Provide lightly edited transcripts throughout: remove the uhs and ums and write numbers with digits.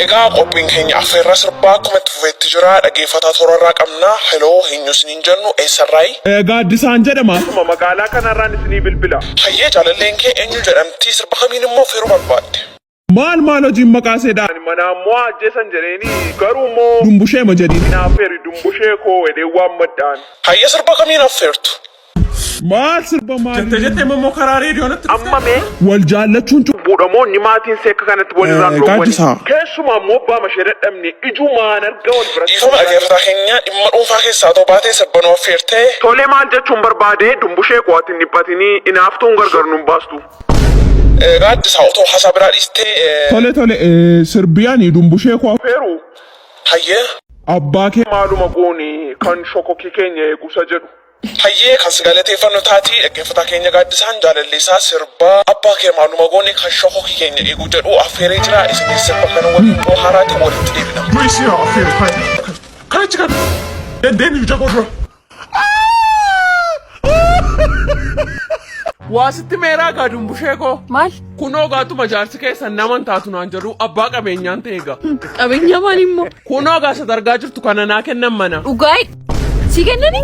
Egaa qophiin keenya affeerraa sirbaa akkuma itti fufeetti jira. Dhaggeeffataa toorarraa qabna. Heloo, eenyu isiniin jennu, eessarraayi? Gaaddisaan jedhama. Akkuma magaalaa kanarraan isinii bilbila. Hayyee, jaalalleen kee eenyu jedhamti? Sirba kamiin immoo affeeruu barbaadde? Maal maal hojiin maqaa seedha? Ani manaa immoo ajjeesan jedheeni garuu immoo Dumbushee ma jedhiin? na affeeri dumbushee koo jedhee waan maddaan. Hayyee, sirba kamiin affeertu? Maal sirba maal? Jettee jettee immoo karaa reediyoo natti dhufte. Amma mee Wal jaallachuun buudhamoonni maatiin seekka kanatti walirraan dhoowwani. Gaaddisaa. Keessumaa immoo abbaa mashee dadhabne ijumaan arga wal biratti. Dhiifama dhaggeeffataa keenya, dhimma dhuunfaa keessaa otoo baatee sirba nu affeertee. Tolee, maal jechuun barbaade, dumbushee koo ati hin dhiphatinii, inaaftuun gargar nun baastu. Gaaddisaa, otoo haasaa biraa dhiistee. Tole tole, sirbiyaan dumbushee koo Affeeru Hayyee. Abbaa kee maaluma goone kan shokokii keenya eegusa jedhu. Hayyee, kan si galateeffannu taatii dhaggeeffataa keenya Gaaddisaan jaalalleessaa sirba abbaa kee maaluma goone kan shokokii keenya eeguu jedhu affeeree jira. Isinis sirba kana waliin bohaaraatiin walitti deebina. Du'isi haa affeeru kan. Kanachi kan. Deemi ija koo dura. Waa sitti meeraa gaa dumbushee koo. Maal? Kunoo gaatuma jaarsi keessan naman taatu naan jedhu abbaa qabeenyaan ta'e gaa. Qabeenya maal immoo? Kunoo gaa sadargaa jirtu kana naa kennan mana. Dhugaa si kennani?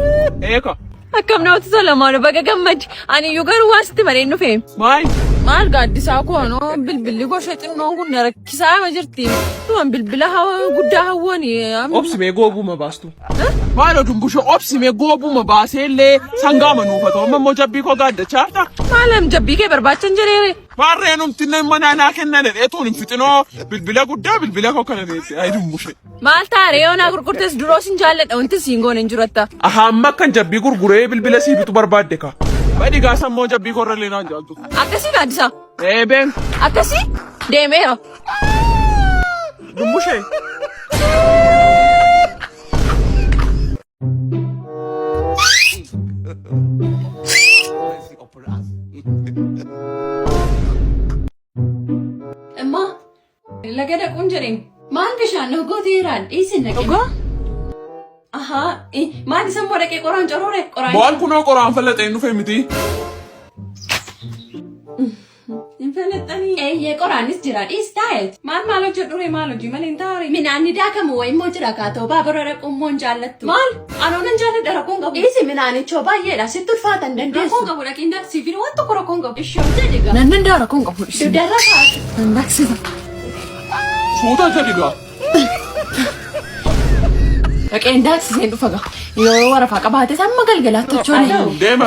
Eeka. Akkam namatti tola, maal baga gammadi. Ani iyyuu garuu waan sitti malee hin dhufe. Maal? Maal Gaaddisaa koo, anoo bilbilli gosa xinnoon kun na rakkisaa ma jirti. Waan bilbila guddaa hawwani. Obsi mee goobuma baastu. Maaloo dumbushee, obsi mee goobuma baasee illee sangaa manuufatu amma immoo jabbii koo gaaddachaa jirta. Maalam jabbii kee barbaachan jedheere. Maarreen humti mana naa kennan jedheetuun hin fixinoo bilbila guddaa bilbila koo kana teesse, ayi dumbushee. Maal taare, yoo naa gurgurtes duroo sin jaalladha, wanti siin goone hin jiratta. Ahaa, amma akkan jabbii gurguree bilbila sii bitu barbaadde ka. Badi gaasa immoo jabbii korra illee naan jaaltu. Akkasii Gaaddisaa. Eebeen. Akkasii deemeera. Dumbushee. Immoo laga dhaquun jedheen. Maal bishaan nu gooteeraan dhiisin dhaqee. Dhugaa? Ahaa, maal isa immoo dhaqee qoraan coroore? Qoraan. Maal kunoo qoraan falaxeen dhufe miti. Hin falaxanii. Eeyyee, qoraanis jira, dhiis taa'eet. Maal maal hojjedhu ree, maal hojii malee hin taa'ure. Midhaan ni daakamu wayi immoo jira kaatoo baabura dhaquu immoo hin jaallattu. Maal? Anoo nan jaalladha, rakkoon qabu. Dhiisi, midhaanichoo baay'eedha, sitti ulfaata, hin dandeessu. Rakkoon qabu, dhaqiin daaksii fi waan tokko rakkoon qabu. Ishoo jedhi gaa. Nan danda'a, rakkoon qabu. Dugdarra kaatu. Nan daaksisa. Suuta jedhi gaa. Dhaqeen daaksiseen dhufa gaa. Yoo warafaa qabaates amma galgalaatti tochoone. Deema.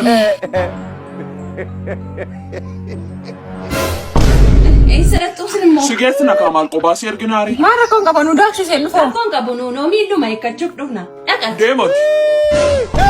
Eessa dhaqxuusin immoo? Si geessina kaa, maal qobaa si erginaari. Maal rakkoon qabu, nu daaksiseen dhufa. Rakkoon qabu, nuu noo miilluma eeggachuuf dhufna. Dhaqat. Deemati.